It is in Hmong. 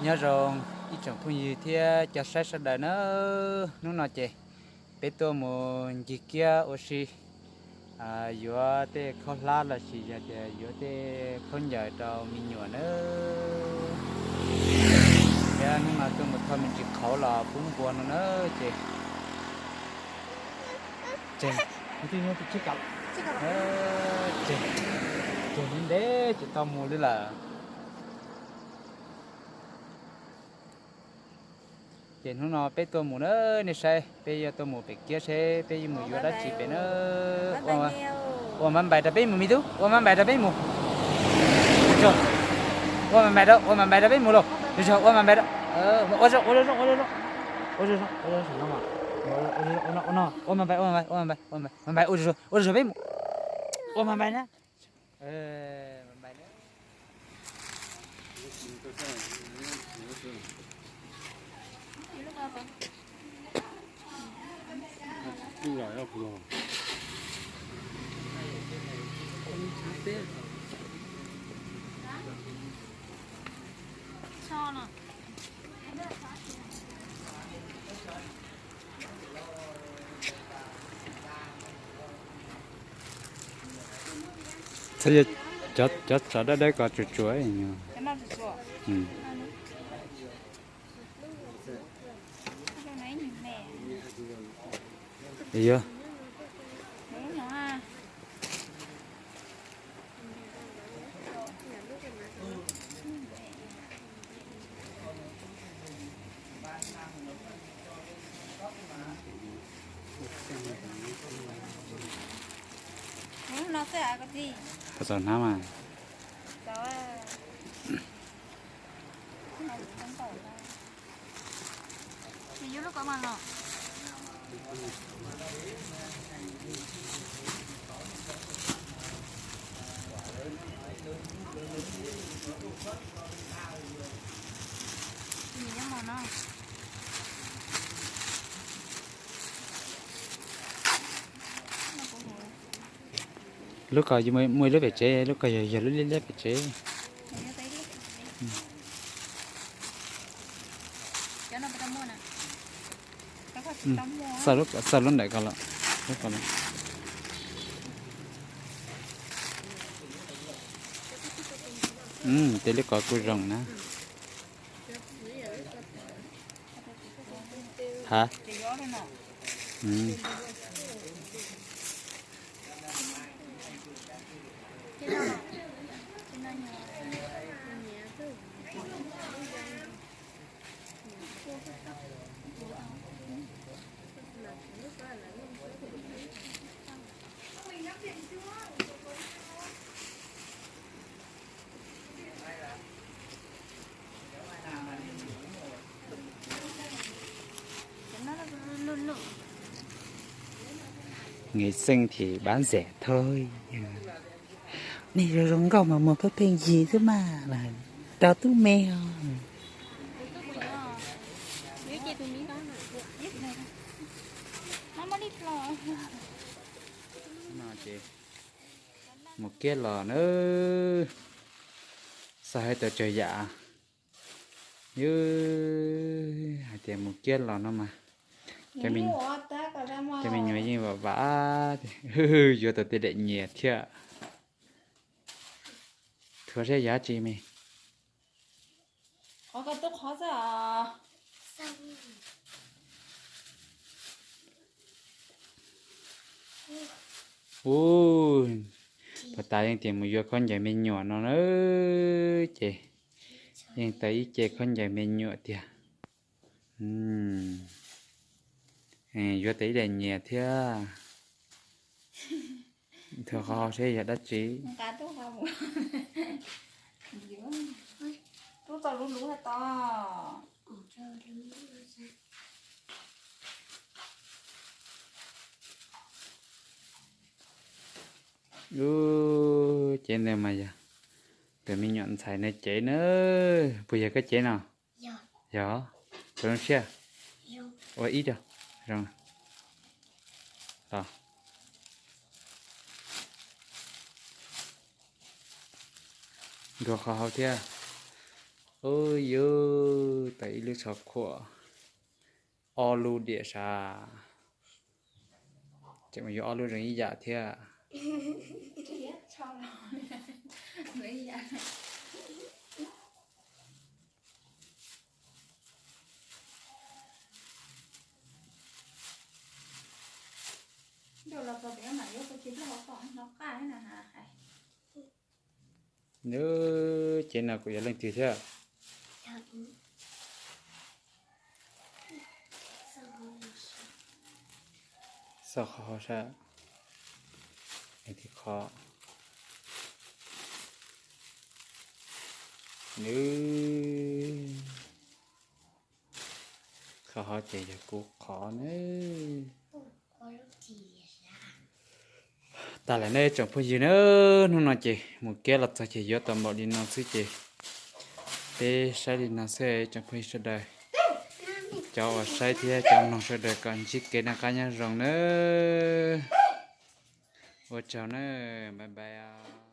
Nyob zoo ib tsoom phooj ywg thiab cov saib sawv daws na, hnub no ces peb tuaj mus ncig kiab ua si, yuav tej khaub hlab los sis yog tias yuav tej khaub ncaws rau me nyuam na. Thiab hnub no tuaj mus thauj me ntsis qhauv los pub npua no na, ces tseg, tseg, tseg ntev ces tau mus li lawm. Ces hnub no peb tuaj mus na, nej saib peb yuav tuaj mus pem kiab seb peb yuav mus yuav dab tsi pem na. Ua mab npais rau peb mus me tub, ua mab npais rau peb mus. Ua mab npais rau, ua mab npais rau peb mus lauj. Ua mab npais rau, ua zoo, ua zoo, ua zoo, ua zoo, ua zoo, ua zoo, ua zoo, ua mab npais, ua mab npais, ua mab npais, ua mab npais, ua zoo, ua zoo peb mus. Ua mab npais na. Cov tsov dawb dawb ko tsuas tsuas. Yog. Txaus hnab mas. Lub ko muaj ib lub pem tsev, lub ko yog yog lub liab liab pem tsev. Xauj lub ntawm ko los, lub ko los. Tej lub ko kuj zoo na. Ha. Ngày sinh thì bán rẻ thôi. Nej zoo zoo nkauj mas muag pheej pheej yig xwb mas, rau tub me os. Mus kiab los na, xav hais tias tsawg yam, yus hais tias mus kiab los no mas, cov me nyuam yeej vam vam, yuav tau tej daim nyias thiab. Thuav saib yog dab tsi me. Ub, puag ta yeej tias mus yuav khaub ncaws me nyuam no na, ces yeej tau ib ce khaub ncaws me nyuam tiag. Yuav tau ib daim nyias thiab. Thuav qhov hau seb yog dab tsi. Ub, cev ntawd mas yog tus me nyuam ntxhais no cev na. Puas yog koj cev no? Yog, puas zoo siab? Ua ib rau, zoo. Los, nthuav qhov hau thiab. Ub, yus tau ib lub tsho khuam, ob lub diam sav, tseem mus yuav ob lub zoo ib yam thiab. Nws, ces no kuv yog leej twg thiab? Xauj qhov hauv saib. Qhov, qhov hauv ces yog kuv qhov na. Tag lawm ne tsoom phooj ywg na, hnub no ces mus kiab los txog ces yuav tau npaum li no xwb ces peb saib li no xwb tsoom phooj ywg sawv daws, cov uas saib thiab cov mloog sawv daws kom ntsib kev noj qab nyob zoo nawb. Ua tsaug nawb, bye bye os.